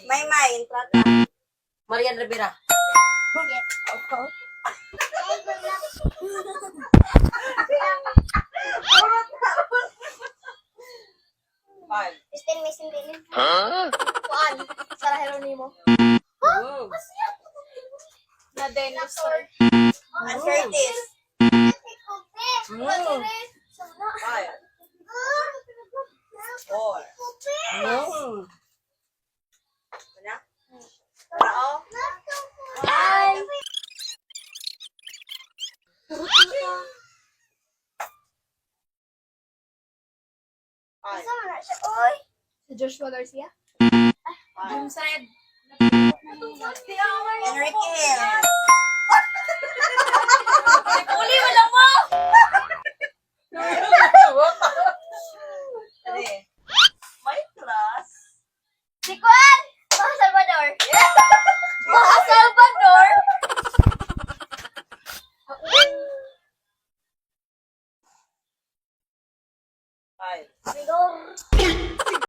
Maymay, Entrata. Marian Rivera. Five. Christine Mason Billy. Huh? Kuan. Sarah Geronimo. Oh. Na dinosaur. Ann Curtis. Five. Four. Wala? Tao? Ay! Five. Oy! Si Joshua Garcia? Five. Said. Enrique Hill.